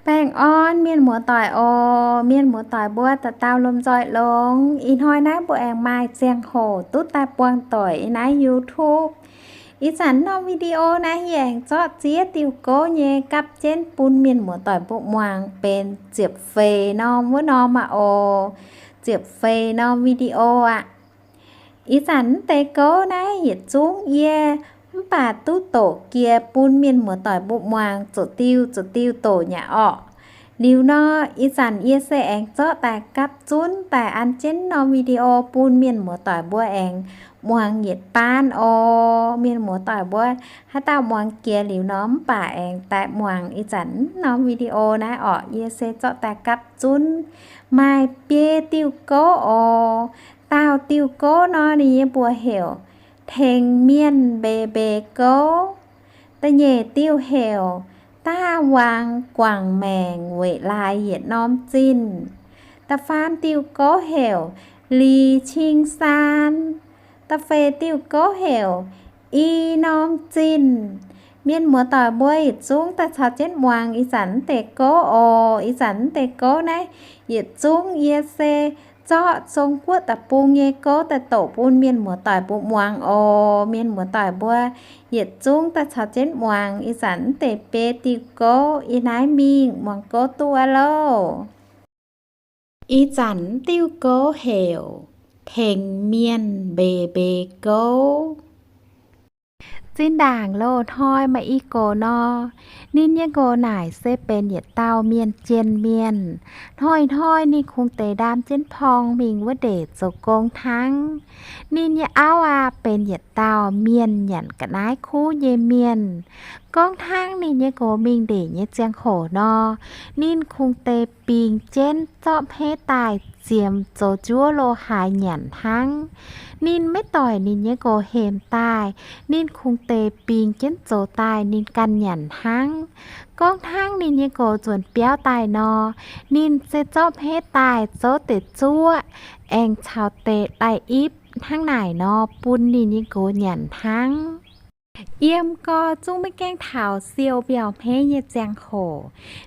Baengh orn mienh muoz-doic oc. Mienh muoz-doic mbuo dauh dauh lomh nzoih longx. Ih hnoi naaiv mbuo aengx maaih ziangh hoc duqv daaih buangh doic yiem naaiv YouTube. Ih zanc norm video naaiv yie aengx zorqv ziex diuh gouv nyei gapv jienv bun mienh muoz-doic mbuo muangx benx ziepc feix norm wuov norm aqv oc. Ziepc feix norm video aqv. Ih zanc mv deix gouv naaiv yietc zungv yie mv baac duqv doqc jiex bun mienh muoz-doic mbuo muangx zuqc diuh zuqc diuh doqc nyei orqc. Liuz nor, ih zanc yie se aengx zorqv daaih gapv zunv daaih an jienv norm video bun mienh muoz-doic mbuo aengx muangx yietc baan oc. Mienh muoz-doic mbuo haaix dauh muangx jiex liuz nor mv baac aengx daaih muangx ih zanc norm video naaiv orqc. Yie se zorqv daaih gapv zunv maaih biei diuh gouv oc. Daauh diuh gouv nor ninh nyei mbuox heuc Tengx Mienh Mbeix Mbeix Gouv. Da'nyeic diuh heuc Daav Wangx Guangc Maengc Weic Laaix Yietc Norm Zinh. Da'faam diuh gouv heuc Lic Cing Saan. Da'feix diuh gouv heuc I Norm Zinh. Mienh muoz-doic mbuo yietc zungv daaih caux jienv muangx ih zanc mv deix gouv oc. Ih zanc mv deix gouv naaiv yietc zungv yie se zorqv Zong Guoqv deic-bung nyei gouv daaih doqc bun mienh muoz-doic mbuo muangx oc. Mienh muoz-doic mbuo yietc zungv daaih caux jienv muangx ih zanc mv deix biei diuh gouv. Ih naaiv mingh muangx gouv duqv aqv loh. Ih zanc diuh gouv heuc Tengx Mienh Mbeix Mbeix Gouv. Zinh ndaangc loz-hnoi maaih i gox nor, ninh nyei nqox naaic se benx yietc dauh mienh jien mienh. Hnoi-hnoi ninh kungx deix ndaam jienv porng mingh wuov ndeic zoux gong hnangv. Ninh nyei auv aah, benx yietc dauh mienh nyanc ga'naaiv kuv nyei mienh. Gorngv hnangv ninh nyei nqox mingh ndeic nyei ziangh hoc nor, ninh kungx deix bingx jienv zorqv hmeiv daaih ziemx zoux njuov lo haaix nyanc hnangv. Ninh maiv doic ninh nyei nqox hemx daaih, ninh kungx deix bingx jienv zoux daaih ninh ganh nyanc hnangv. Gorngv hnangv ninh nyei nqox nzuonx biauv daaih nor, ninh se zorqv hmeiv daaih zouv deix zuoqv, aengx caux deix daaih ipv hnangv naaic nor bun ninh nyei nqox nyanc hnangv. Yiem gorx zungv maiv gaengh taux siou mbiauh hmeiv nyei ziangh hoc,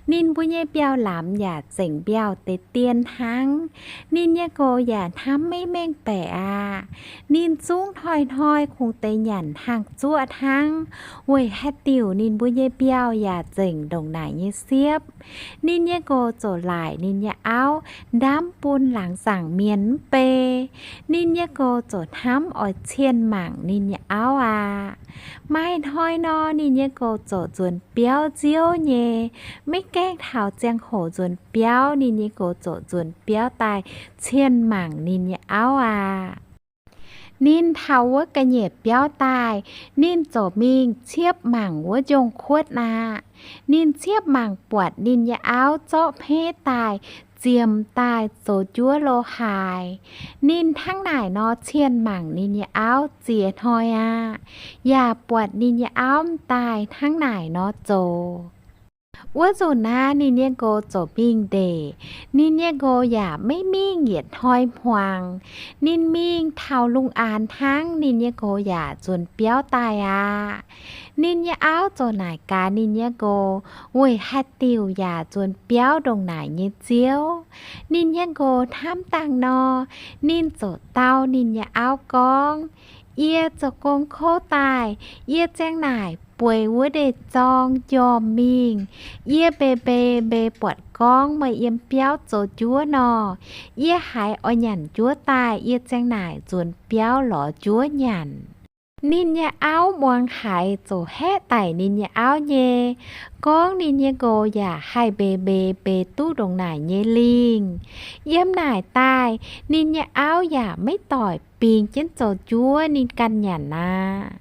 ninh mbuo nyei mbiauh lamz yaac zengc mbiauh deix dien hnangv. Ninh nyei nqox yaac hnamv maiv mengh baeqc aqv. Ninh zungv hnoi-hnoi kungx deix nyanc hnaangx zuoqv hnangv, weic haaix diuc ninh mbuo nyei mbiauh yaac zengc ndongc naaic nyei siepv. Ninh nyei nqox ziouc laaic ninh nyei auv ndamv bun laangz zaangc mienh mv bei. Ninh nyei nqox ziouc hnamv oix cien mangc ninh nyei auv aqv. Maaih hnoi nor, ninh nyei nqox ziouc nzuonx biauv nziouv nyei. Maiv gaengh taux ziangh hoc nzuonx biauv, ninh nyei nqox ziouc nzuonx biauv daaih cien mangc ninh nyei auv aqv. Ninh taux wuov ga'nyiec biauv daaih, ninh ziouc mingh ciepv mangc wuov njongh kuotv aqv. Ninh ciepv mangc buatc ninh nyei auv zorqv hmeiv daaih ziemx daaih zoux njuov lo haaix. Ninh hnangv naaic nor cien mangc ninh nyei auv ziex hnoi aqv, yaac buatc ninh nyei auv m'daaih hnangv naaic nor zoux. Wuov nzunc naaiv ninh nyei nqox ziouc mingh ndeic. Ninh nyei nqox yaac maiv mingh yietc hnoi hmuangx. Ninh mingh taux lungh aanx hnangv, ninh nyei nqox yaac nzuonx biauv daaih aqv. Ninh nyei auv ziouc naaic gaax ninh nyei nqox, weic haaix diuc yaac nzuonx biauv ndongc naaic nyei ziouv. Ninh nyei nqox hnamv dangh nor, ninh ziouc dau ninh nyei auv gorngv, Yie zoux gong kouv daaih, yie ziang naaic bueix wuov ndeic-zorng njormh mingh. Yie mbeix mbeix mbeix buatc gorngv meih yiem biauv zoux njuov nor, yie haiz oix nyanc njuov daaih, yie ziang naaic nzuonx biauv lorz njuov nyanc. Ninh nyei auv muangx haiz ziouc haeqv daic ninh nyei auv nyei, gorngv ninh nyei nqox yaac haih mbeix mbeix mbeix duqv ndongc naaic nyei lingh. Yiem naaic daaih, ninh nyei auv yaac maiv doic bingx jienv zoux njuov ninh ganh nyanc aqv.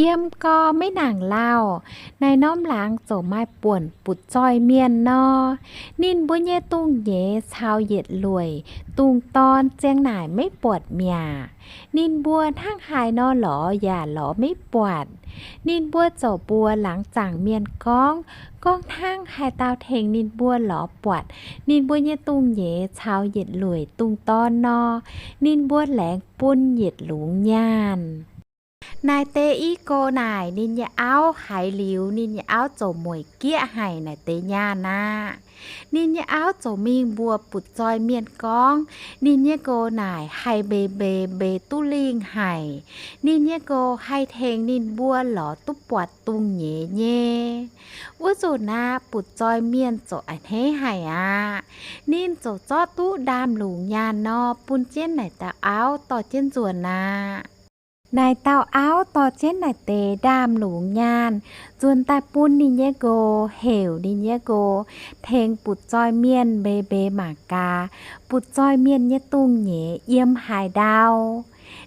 Yiem gorx maiv nangc lauh, naaiv norm laangz ziouc maaih buonc butv-zoih mienh nor. Ninh mbuo nyei dungz-nyeiz caux yietc lueic dungz-dorn ziang naaic maiv buatc mi'aqv. Ninh mbuo hnangv haaix nor lorz yaac lorz maiv buatc. Ninh mbuo ziouc mbuox laangz zaangc mienh gorngv, gorngv hnangv haaix dauh tengx ninh mbuo lorz buatc ninh mbuo nyei dungz-nyeiz caux yietc lueic dungz-dorn nor, ninh mbuo laengz bun yietc lungz nyaanh. Naaiv deix i go naaic ninh nyei auv haiz liuz, ninh nyei auv ziouc mueic gieqv haic naaic deix nyaanh aqv. Ninh nyei auv ziouc mingh mbuox butv-zoih mienh gorngv, ninh nyei nqox naaic haih mbeix mbeix, mbeix duqv lingh haic. Ninh nyei nqox haih tengx ninh mbuo lorz duqv buatc dungz nyeiz nyei. Wuov nzunc aqv, butv-zoih mienh ziouc a'hneiv haic aqv. Ninh ziouc zorqv duqv ndaamv-lungc nyaanh nor bun jienv naaic dauh auv dorh jienv nzuonx aqv. Naaic dauh auv dorh jienv naaic deix ndaamv-lungc nyaanh nzuonx daaih bun ninh nyei nqox, heuc ninh nyei nqox tengx butv-zoih mienh mbeix mbeix mangc gaax butv-zoih mienh nyei dungz nyeiz yiem haaix ndau.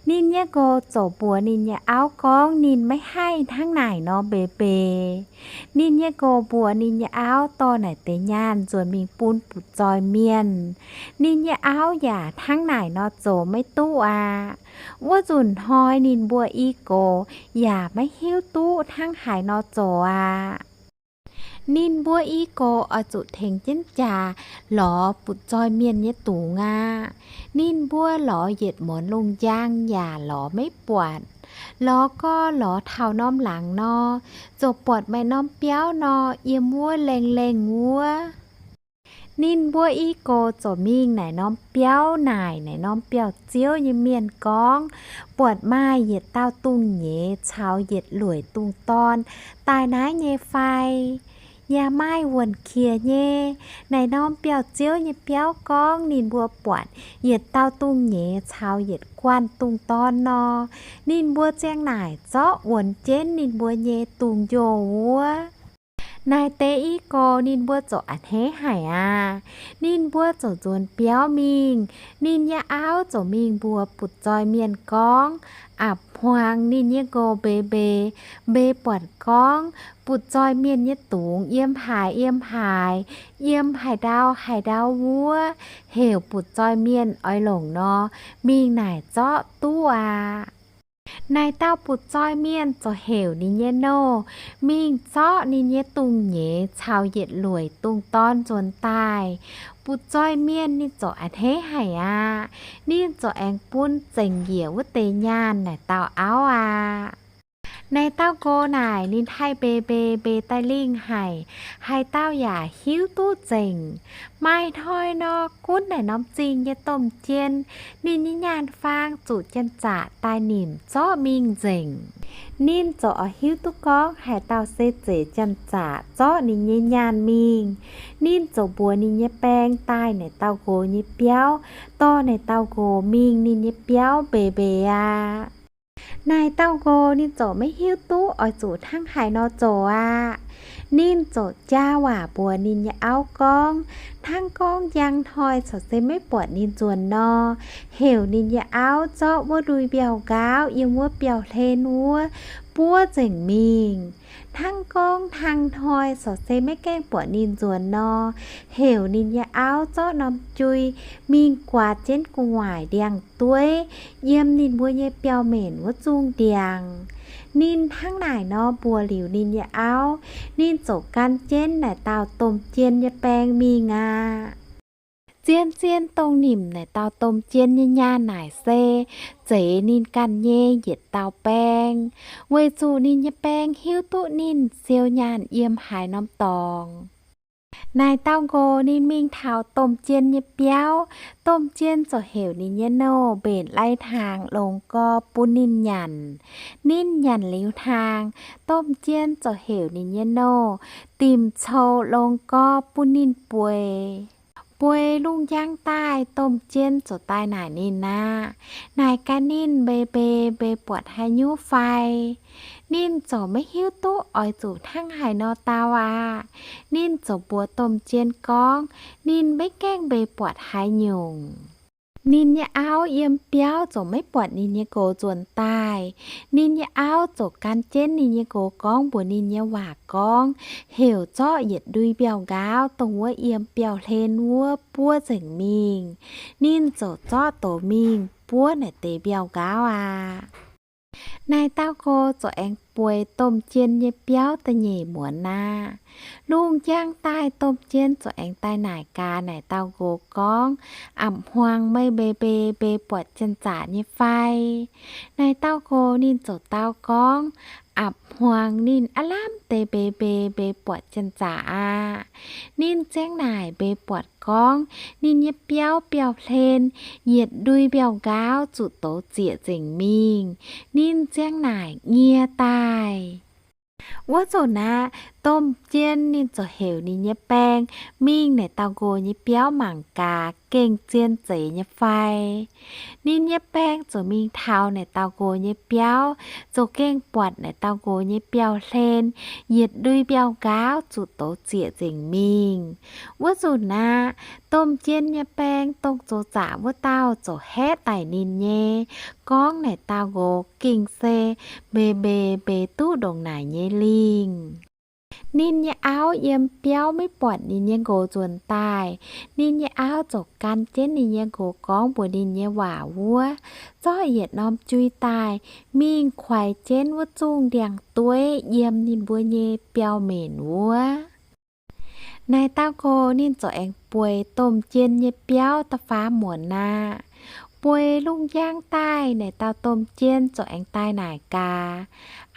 Ninh nyei nqox ziouc mbuox ninh nyei auv gorngv ninh maiv haih hnangv naaic nor mbeix mbeix. Ninh nyei nqox mbuox ninh nyei auv dorh naaic deix nyaanh nzuonx mingh bun butv-zoih mienh. Ninh nyei auv yaac hnangv naaic nor zoux maiv duqv aqv. Wuov nzunc hnoi ninh mbuo i gox yaac maiv hiuv duqv hnangv haaix nor zoux aqv. Ninh mbuo i gox oix zuqc tengx jienv jaax lorz butv-zoih mienh nyei dungz aqv. Ninh mbuo lorz yietc muonz lungh njang yaac lorz maiv buatc. Lorz gorx lorz taux norm laangz nor, ziouc buatc maaih norm biauv nor, yiem wuov laengh laengh wuov. Ninh mbuo i gox ziouc mingh naaic norm biauv naaic naaic norm biauv-ziouv nyei mienh gorngv, buatc maaih yietc dauh dungz nyeiz caux yietc lueic dungz dorn daaih naaiv nyei fai? Yaac maaih wuonh qiex nyei. Naaic norm biauv-ziouv nyei biauv gorngv ninh mbuo buatc yietc dauh dungz nyeiz caux yietc guanh dungz dorn nor, ninh mbuo ziang naaic zorqv wuonx jienv ninh mbuo nyei dungz njoh wuov. Naaic deix i gox ninh mbuo ziouc a'hneiv haic aqv. Ninh mbuo ziouc nzuonx biauv mingh. Ninh nyei auv ziouc mingh mbuox butv-zoih mienh gorngv, a'hmuangx ninh nyei nqox mbeix mbeix, mbeix buatc gorngv butv-zoih mienh nyei dungz yiem haaix yiem haaix, yiem haaix ndau haaix ndau wuov, heuc butv-zoih mienh oix longc nor, mingh naaic zorqv duqv aqv. Naaic dauh butv-zoih mienh ziouc heuc ninh nyei nouh mingh zorqv ninh nyei dungz nyeiz caux yietc lueic dungz dorn nzuonx daaih. Butv-zoih mienh ninh ziouc a'hneiv haic aqv. Ninh ziouc aengx bun zengc njiec wuov deix nyaanh naaic dauh auv aqv. Naaic dauh nqox naaic ninh haih mbeix mbeix, mbeix daaih lingh haic. Haaix dauh yaac hiuv duqv nzengc. Maaih hnoi nor, gunv naaic norm zingh nyei domh jien, ninh nyei nyaanh faang zuqc janx-zaqc daaih nimc zorqv mingh nzengc. Ninh ziouc oix hiuv duqv gorngv haaix dauh se zeiz janx-zaqc zorqv ninh nyei nyaanh mingh. Ninh ziouc mbuox ninh nyei baeng daaih naaic dauh nqox nyei biauv, dorh naaic dauh nqox mingh ninh nyei biauv mbeix mbeix aqv. Naaic dauh nqox ninh ziouc maiv hiuv duqv oix zuqc hnangv haaix nor zoux aqv. Ninh ziouc jaa waac mbuox ninh nyei auv gorngv, hnangv gorngv njang hnoi corc se maiv buatc ninh nzuonx nor, heuc ninh nyei auv zorqv wuov ndui mbiauh nqaauv yiem wuov biauv-hlen wuov buov nzengc mingh. Hnangv gorngv hnangv hnoi corc se maiv gaengh buatc ninh nzuonx nor, heuc ninh nyei auv zorqv norm jui mingh guaax jienv gu'nguaaic ndiangx-dueiv yiem ninh mbuo nyei biauv-menc wuov zungh ndiangx. Ninh hnangv naaic nor mbuox liuz ninh nyei auv, ninh ziouc gan jienv naaic dauh domh jien nyei baeng mingh aqv. Zien-zien dongh nimc naaic dauh domh jien nyei nyaanh naaic se zeix ninh ganh nyei yietc dauh baeng, weic zuqc ninh nyei baeng hiuv duqv ninh siou nyaanh yiem haaix norm dorngx. Naaic dauh nqox ninh mingh taux domh jien nyei biauv. Domh jien ziouc heuc ninh nyei nouh mbenc lai-hnaangx longx gorx bun ninh nyanc. Ninh nyanc liuz hnaangx, domh jien ziouc heuc ninh nyei nouh dimc cou longx gorx bun ninh bueix. Bueix lungh njang daaih, domh jien ziouc daaih naaic ninh aqv. Naaic gaax ninh, mbeix mbeix, mbeix buatc haaix nyungc fai? Ninh ziouc maiv hiuv duqv oix zuqc hnangv haaix nor dau aqv. Ninh ziouc mbuox domh jien gorngv ninh maiv gaengh mbeix buatc haaix nyungc. Ninh nyei auv yiem biauv ziouc maiv buatc ninh nyei nqox nzuonx daaih. Ninh nyei auv ziouc gan jienv ninh nyei nqox gorngv mbuox ninh nyei waac gorngv, heuc zorqv yietc ndui mbiauh nqaauv dongh wuov yiem biauv-hlen wuov buov nzengc mingh. Ninh ziouc zorqv douz mingh buov naaic deix mbiauh nqaauv aqv. Naaic dauh nqox ziouc aengx bueix domh jien nyei biauv da'nyeic muonz aqv. Lungh njang daaih domh jien ziouc aengx daaih naaic gaax naaic dauh nqox gorngv, Apc hmuangx meih mbeix mbeix mbeix buatc janx-zaqc nyei fai? Naaic dauh nqox ninh ziouc dau gorngv, Apc hmuangx ninh aav lamh deix mbeix mbeix mbeix buatc janx-zaqc aqv. Ninh ziang naaic mbeix buatc gorngv ninh nyei biauv biauv-hlen, yietc ndui mbiauh nqaauv zuqc douz zieqc nzengc mingh, ninh ziang naaic nyie daaih. Wuov nzunc aqv, domh jien ninh ziouc heuc ninh nyei baeng mingh naaic dauh nqox nyei biauv mangc gaax gengh zien zeiz nyei fai. Ninh nyei baeng ziouc mingh taux naaic dauh nqox nyei biauv, ziouc gengh buatc naaic dauh nqox nyei biauv-hlen, yietc ndui mbiauh nqaauv zuqc douz zieqc nzengc mingh. Wuov nzunc aqv, domh jien nyei baeng dongh zoux zaqc wuov dauh ziouc haeqv daic ninh nyei, gorngv naaic dauh nqox gengh se mbeix mbeix mbeix duqv ndongc naaic nyei lingh. Ninh nyei auv yiem biauv maiv buatc ninh nyei nqox nzuonx daaih. Ninh nyei auv ziouc gan jienv ninh nyei nqox gorngv mbuox ninh nyei waac wuov, zorqv yietc norm jui daaih, mingh kuaix jienv wuov zungh ndiangx-dueiv yiem ninh mbuo nyei biauv-menc wuov. Naaic dauh nqox ninh ziouc aengx bueix domh jien nyei biauv da'faam muonz aqv. Bueix lungh njang daaih, naaic dauh domh jien ziouc aengx daaih naaic gaax,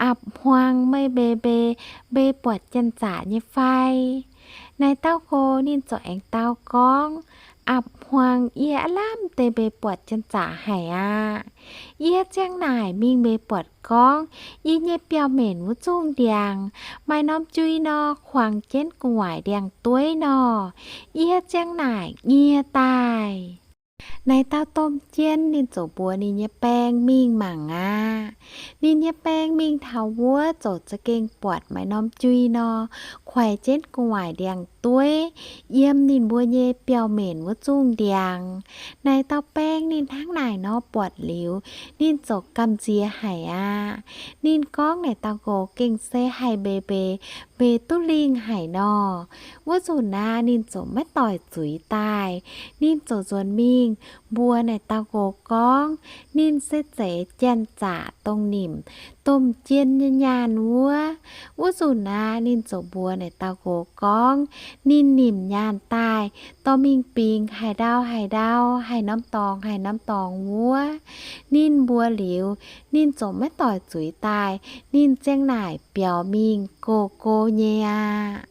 Apc hmuangx meih mbeix mbeix mbeix buatc janx-zaqc nyei fai? Naaic dauh nqox ninh ziouc aengx dau gorngv, Apc hmuangx yie aav lamh deix mbeix buatc janx-zaqc haic aqv. Yie ziang naaic mingh mbeix buatc gorngv yie nyei biauv-menc wuov zungh ndiangx maaih norm jui nor, kuangx jienv gu'nguaaic ndiangx-dueiv nor. Yie ziang naaic nyie daaih. Naaic dauh domh jien ninh ziouc mbuox ninh nyei baeng mingh mangc aqv. Ninh nyei baeng mingh taux wuov ziouc za'gengh buatc maaih norm jui nor, kuaix jienv gu'nguaaic ndiangx-dueiv yiem ninh mbuo nyei biauv-menc wuov zungh ndiangx. Naaic dauh baeng ninh hnangv naaic nor buatc liuz, ninh ziouc gamh nziex haic aqv. Ninh gorngv naaic dauh nqox gengh se haih mbeix mbeix mbeix duqv lingh haic nor. Wuov nzunc aqv, ninh ziouc maiv doic zuiz daaih. Ninh ziouc nzuonx mingh mbuox naaic dauh nqox gorngv ninh se zeiz janx-zaqc dongh nimc domh jien nyei nyaanh wuov. Wuov nzunc aqv, ninh ziouc mbuox naaic dauh nqox gorngv ninh nimc nyaanh daaih dorh mingh bingx haaix ndau haaix ndau, haaix norm dorngx haaix norm dorngx wuov. Ninh mbuox liuz, ninh ziouc maiv doic zuiz daaih. Ninh ziang naaic biaux mingh go go nyei aqv.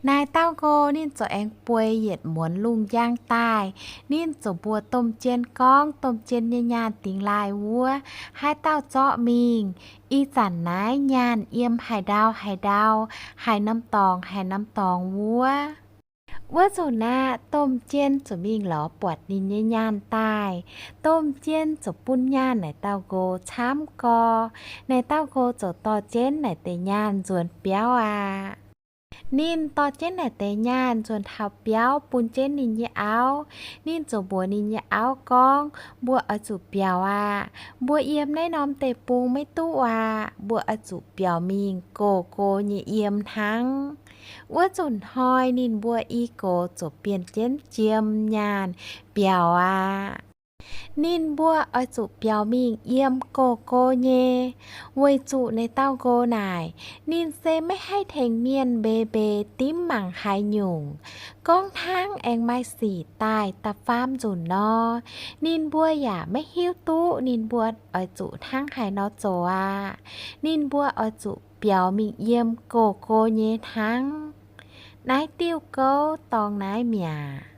Naaic dauh nqox ninh ziouc aengx bueix yietc muonz lungh njang daaih. Ninh ziouc mbuox domh jien gorngv domh jien nyei nyaanh dingx laaih wuov, haaix dauh zorqv mingh. Ih zanc naaiv nyaanh yiem haaix ndau haaix ndau, haaix norm dorngx haaix norm dorngx wuov. Wuov nzunc aqv, domh jien ziouc mingh lorz buatc ninh nyei nyaanh daaih. Domh jien ziouc bun nyaanh naaic dauh nqox camv gorx. Naaic dauh nqox ziouc dorh jienv naaic deix nyaanh nzuonx biauv aqv. Ninh dorh jienv naaic deix nyaanh nzuonx taux biauv bun jienv ninh nyei auv. Ninh ziouc mbuox ninh nyei auv gorngv, mbuo oix zuqc biaux aqv. Mbuo yiem naaiv norm deic-bung maiv duqv aqv. Mbuo oix zuqc biaux mingh go go nyei yiem hnangv. Wuov nzunc hnoi ninh mbuo i gox ziouc bienh jienv jiem nyaanh biaux aqv. Ninh mbuo oix zuqc biaux mingh yiem go go nyei, weic zuqc naaic dauh nqox naaic, ninh se maiv haih tengx mienh mbeix mbeix dimv mangc haaix nyungc. Gorngv hnangv aengx maaih sic daaih da'faam nzunc nor, ninh mbuo yaac maiv hiuv duqv ninh mbuo oix zuqc hnangv haaix nor zoux aqv. Ninh mbuo oix zuqc biaux mingh yiem go go nyei hnangv. Naaiv diuh gouv dorngx naaiv mi'aqv.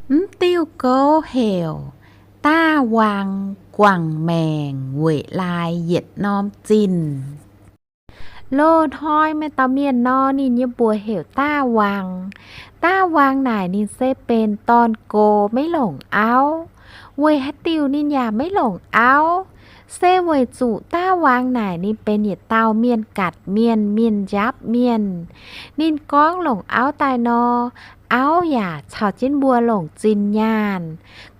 Mv diuh gouv heuc Daav Waang Guangc Maengc Weic Laaix Yietc Norm Zinh. Loz-hnoi maaih dauh mienh nor, ninh nyei mbuox heuc Daav Waang. Daav Waang naaic ninh se benx dorn-gox maiv longc auv. Weic haaix diuc ninh yaac maiv longc auv? Se weic zuqc Daav Waang naaic ninh benx yietc dauh mienh gatc mienh, mienh njapv mienh. Ninh gorngv longc auv daaih nor, auv yaac caux jienv mbuo longc zinh nyaanh.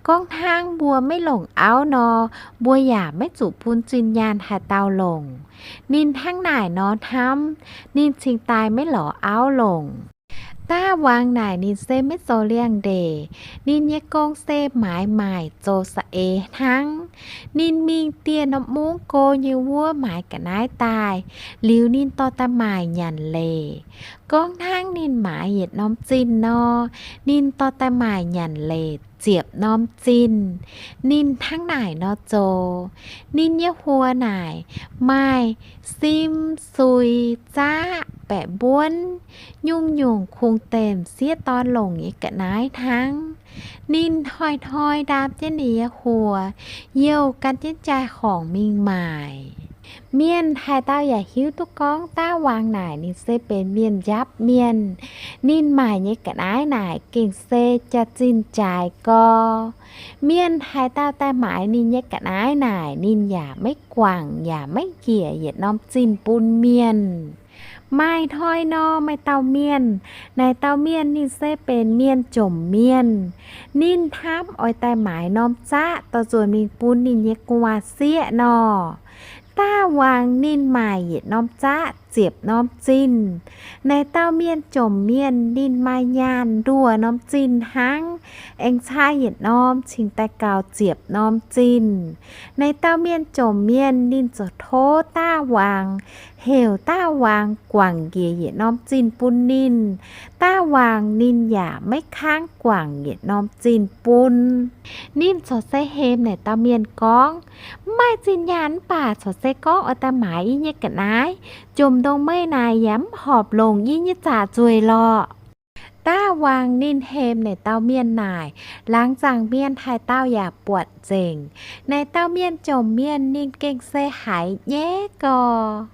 Gorngv hnangv mbuo maiv longc auv nor, mbuo yaac maiv zuqc bun zinh nyaanh haaix dauh longc. Ninh hnangv naaic nor hnamv, ninh cingx daaih maiv lorz auv longc. Daav wangc naaic ninh se maiv zoux liangx-ndeic. Ninh nyei gong se maaiz maaic zoux saeng-eix hnangv. Ninh mingh dieh norm mungv go nyei wuov maaiz ga'naaiv daaih, liuz ninh dorh daaih maaic nyanc leic. Gorngv hnangv ninh maaiz yietc norm zinh nor, ninh dorh daaih maaic nyanc leic ziepc norm zinh. Ninh hnangv naaic nor zoux. Ninh nyei huox naaic maaih sim, sui, zaqv, baeqc mbuonv, nyungc-nyungc kungx-demh sieqv dorn longc nyei ga'naaiv hnangv. Ninh hnoi-hnoi ndaam jienv ninh nyei huox, youh gan jienv jai-horngc mingh maaic. Mienh haaix dauh yaac hiuv duqv gorngv daav wangc naaic ninh se benx mienh njapv mienh. Ninh maaic nyei ga'naaiv naaic gengh se jaax-zinh jaaix gor. Mienh haaix dauh daaih maaiz ninh nyei ga'naaiv naaic ninh yaac maiv guangc yaac maiv njiec yietc norm zinh bun mienh. Maaih hnoi nor, maaih dauh mienh, naaic dauh mienh ninh se benx mienh jomc mienh. Ninh hnamv oix daaih maaiz norm zaqv dorh nzuonx mingh bun ninh nyei gu'nguaaz-sieqv nor. Daav wangc ninh maaic yietc norm zaqv ziepc norm zinh. Naaic dauh mienh jomc mienh ninh maaih nyaanh nduoh norm zinh hnangv, aengx caa yietc norm cingx daaih gaux ziepc norm zinh. Naaic dauh mienh jomc mienh ninh ziouc tov daav wangc, heuc daav wangc guangc njiec yietc norm zinh bun ninh. Daav wangc ninh yaac maiv kangv guangc yietc norm zinh bun. Ninh corc se hemx naaic dauh mienh gorngv, mv maaih zinh nyaanh mv baac corc se gorngv oix daaih maaiz yie nyei ga'naaiv, jomc ndongc meih naaic yaac mv horpc longc yie nyei zaqc nzueic lorqc. Daav wangc ninh hemx naaic dauh mienh naaic, laangz zaangc mienh haaix dauh yaac buatc nzengc. Naaic dauh mienh jomc mienh ninh gengh se haiz nyaiv gor.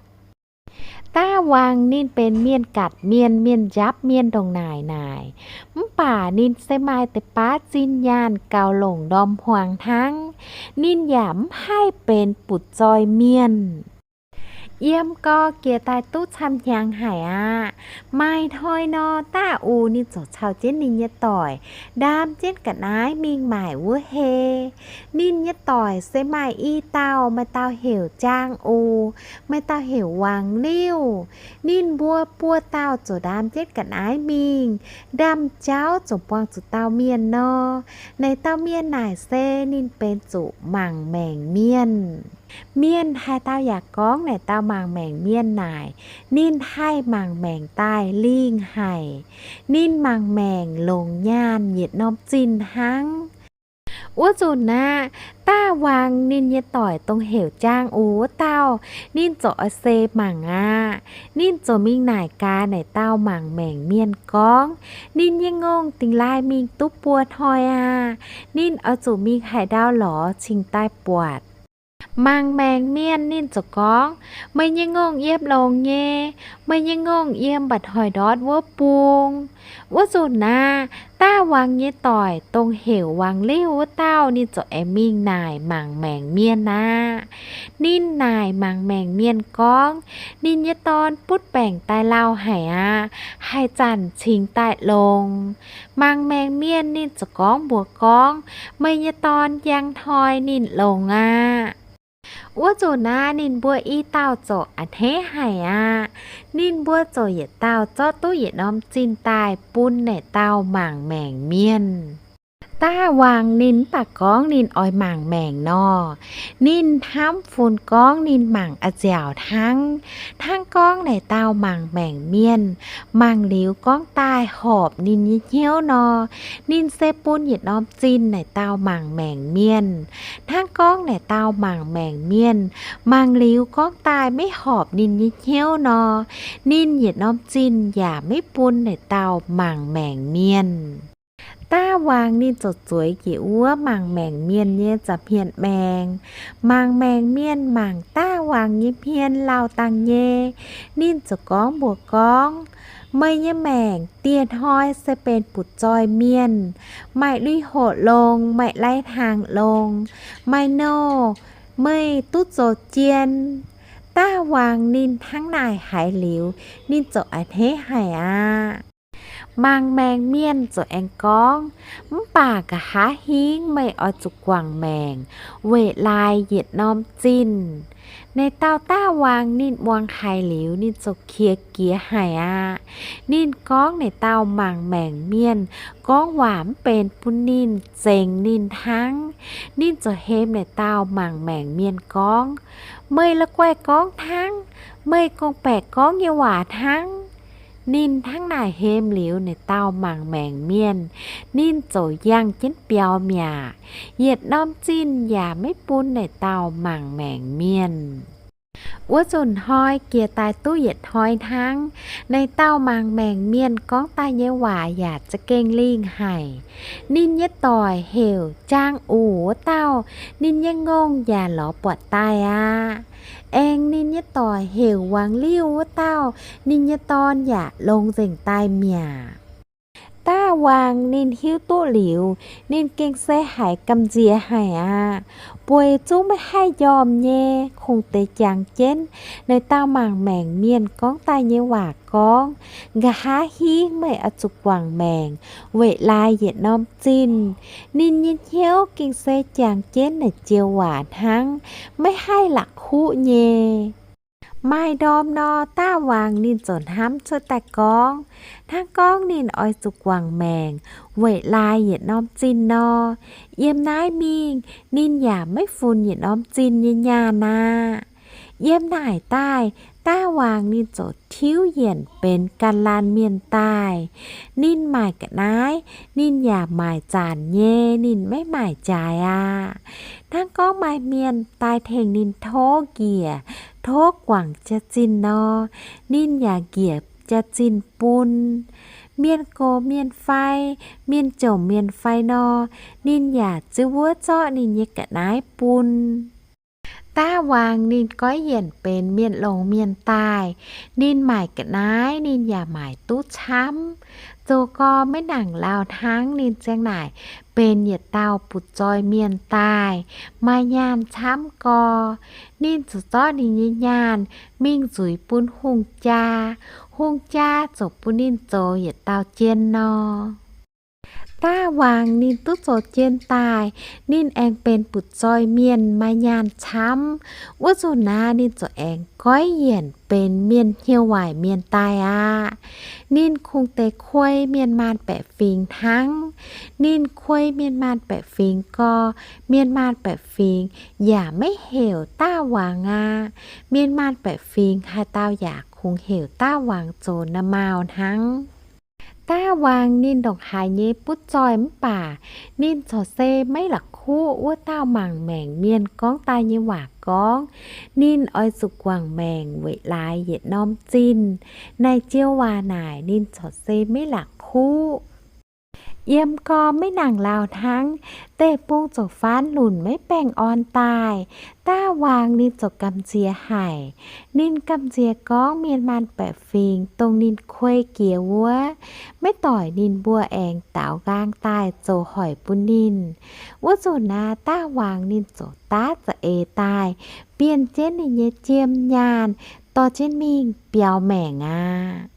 Daav wangc ninh benx mienh gatc mienh, mienh njapv mienh ndongc naaic naaic, mv baac ninh se maaih deix baav zinh nyaanh gaux longc ndorm hmuangx hnangv. Ninh yaac mv haih benx butv-zoih mienh. Yiem gau jiex daaih duqv camv-hnyangx haic aqv. Maaih hnoi nor, daav uc ninh ziouc caux jienv ninh nyei doic ndaam jienv ga'naaiv mingh maaic wuov hei. Ninh nyei doic se maaih i dauh, maaih dauh heuc Jaang Uc, maaih dauh heuc Wangc Liuh. Ninh mbuo buo dauh ziouc ndaam jienv ga'naaiv mingh. Ndaamv-jauv ziouc buangh zuqc dauh mienh nor. Naaic dauh mienh naaic se ninh benx zuqc mangc maengc mienh. Mienh haaix dauh yaac gorngv naaic dauh mangc maengc mienh naaic, ninh haih mangc maengc daaih lingh haic. Ninh mangc maengc longc nyaanh yietc norm zinh hnangv. Wuov nzunc aqv, daav wangc ninh nyei doic dongh heuc Jaang Uc wuov dauh, ninh ziouc oix se mangc aqv. Ninh ziouc mingh naaic gaax naaic dauh mangc maengc mienh gorngv, ninh nyei ngongh dingx laaih mingh duqv buo hnoi aqv. Ninh oix zuqc mingh haaix ndau lorz cingx daaih buatc. Mangc maengc mienh ninh ziouc gorngv, meih nyei ngongh yiem longx nyei, meih nyei ngongh yiem mba'hnoi ndortv wuov bung. Wuov nzunc aqv, daav wangc nyei doic dongh heuc Wangc Liuh wuov dauh ninh ziouc aengx mingh naaic mangc maengc mienh aqv. Ninh naaic mangc maengc mienh gorngv, ninh nyei dorn butv baengc daaih lauh haic aqv, haaix zanc cingx daaih longx. Mangc maengc mienh ninh ziouc gorngv mbuox gorngv, meih nyei dorn njang hnoi ninh longx aqv. Wuov nzunc aqv, ninh mbuo i dauh ziouc a'hneiv haic aqv. Ninh mbuo ziouc yietc dauh zorqv duqv yietc norm zinh daaih bun naaic dauh mangc maengc mienh. Daav wangc ninh mv baac gorngv ninh oix mangc maengc nor, ninh hnamv funx gorngv ninh mangc a'nziaauc hnangv, hnangv gorngv naaic dauh mangc maengc mienh mangc liuz gorngv daaih horpc ninh nyei hnyouv nor, ninh se bun yietc norm zinh naaic dauh mangc maengc mienh. Hnangv gorngv naaic dauh mangc maengc mienh mangc liuz gorngv daaih maiv horpc ninh nyei hnyouv nor, ninh yietc norm zinh yaac maiv bun naaic dauh mangc maengc mienh. Daav wangc ninh ziouc zueiz njiec wuov mangc maengc mienh nyei nza'hmien maengx. Mangc maengc mienh mangc daav wangc nyei hmien lauh dangh nyei. Ninh ziouc gorngv mbuox gorngv, meih nyei maengc dieh hnoi se benx butv-zoih mienh, maaih lui-hoqc longx, maaih lai-hnaangx longx, maaih nouh, meih duqv zoux jien. Daav wangc ninh hnangv naaic haiz liuz, ninh ziouc a'hneiv haic aqv. Mangc maengc mienh ziouc aengx gorngv, mv baac nqa'haav hingv meih oix zuqc guangc maengc, weic laaix yietc norm zinh. Naaic dauh daav wangc ninh muangx haiz liuz, ninh ziouc qiex jiez haic aqv. Ninh gorngv naaic dauh mangc maengc mienh gorngv waac mv benx bun ninh, zengx ninh hnangv. Ninh ziouc hemx naaic dauh mangc maengc mienh gorngv, meih la'guaih gorngv hnangv, meih gorngv-baeqc gorngv nyei waac hnangv. Ninh hnangv naaic hemx liuz naaic dauh mangc maengc mienh, ninh ziouc yangh jienv biaux mi'aqv. Yietc norm zinh yaac maiv bun naaic dauh mangc maengc mienh. Wuov nzunc hnoi jiex daaih duqv yietc hnoi hnangv, naaic dauh mangc maengc mienh gorngv daaih nyei waac yaac za'gengh lingh haic. Ninh nyei doic heuc Jaang Uc wuov dauh, ninh nyei ngongh yaac lorz buatc daaih aqv. Aengx ninh nyei doic heuc Wangc Liuh wuov dauh, ninh nyei dorn yaac longx nzengc daaih mi'aqv. Daav wangc ninh hiuv duqv liuz, ninh gengh se haiz gamh nziex haic aqv. Bueix zungv maiv haih njormh nyei, kungx deix jangx jienv naaic dauh mangc maengc mienh gorngv daaih nyei waac gorngv, nqa'haav hingv meih oix zuqc guangc maengc, weic laaix yietc norm zinh. Ninh nyei hnyouv gengh se jangx jienv naaic joux waac hnangv, maiv haih la'kuqv nyei. Maaih ndorm nor, daav wangc ninh ziouc hnamv cuotv daaih gorngv, hnangv gorngv ninh oix zuqc guangc maengc weic laaix yietc norm zinh nor, yiem naaiv mingh ninh yaac maiv funx yietc norm zinh nyei nyaanh aqv. Yiem naaic daaih, daav wangc ninh ziouc tiuv yienc benx ganh laanh mienh daaih. Ninh maaic ga'naaiv, ninh yaac maaic zanc nyei, ninh maiv maaic jaaix aqv. Hnangv gorngv maaih mienh daaih tengx ninh tov njiec, tov guangc jaax-zinh nor, ninh yaac njiec jaax-zinh bun. Mienh gox mienh fai, mienh jomc mienh fai nor, ninh yaac ziouc wuov zorqv ninh nyei ga'naaiv bun. Daav wangc ninh goiv yienc benx mienh longx mienh daaih. Ninh maaic ga'naaiv ninh yaac maaic duqv camv. Zoux gau maiv nangc lauh hnangv ninh ziang naaic benx yietc dauh butv-zoih mienh daaih, maaih nyaanh camv gau. Ninh ziouc zorqv ninh nyei nyaanh mingh nzuiz bun hungh jaa. Hungh jaa ziouc bun ninh zoux yietc dauh jien nor. Daav wangc ninh duqv zoux jien daaih, ninh aengx benx butv-zoih mienh maaih nyaanh camv. Wuov nzunc naaiv ninh ziouc aengx goiv yienc benx mienh hnyouv waaic mienh daaih aqv. Ninh kungx deix kuei mienh maanh baeqc fingx hnangv. Ninh kuei mienh maanh baeqc fingx gau, mienh maanh baeqc fingx yaac maiv heuc daav wangc aqv. Mienh maanh baeqc fingx haaix dauh yaac kungx heuc daav wangc zoux na'maauh hnangv. Daav wangc ninh ndongc haaix nyei butv-zoih mv baac, ninh corc se maiv la'kuqv wuov dauh mangc maengc mienh gorngv daaih nyei waac gorngv, ninh oix zuqc guangc maengc weic laaix yietc norm zinh. Naaic joux waac naaic ninh corc se maiv la'kuqv. Yiem gau maiv nangc lauh hnangv, deic-bung ziouc faanv lunc maiv baengh orn daaih. Daav wangc ninh ziouc gamh nziex haic. Ninh gamh nziex gorngv mienh maanh baeqc fingx dongh ninh kuei jiex wuov, maiv doic ninh mbuo aengx daaux nqaang daaih zoux hoic bun ninh. Wuov nzunc naaiv daav wangc ninh ziouc daav za'eix daaih, bienh jienv ninh nyei jiem nyaanh, dorh jienv mingh biaux maengc aqv.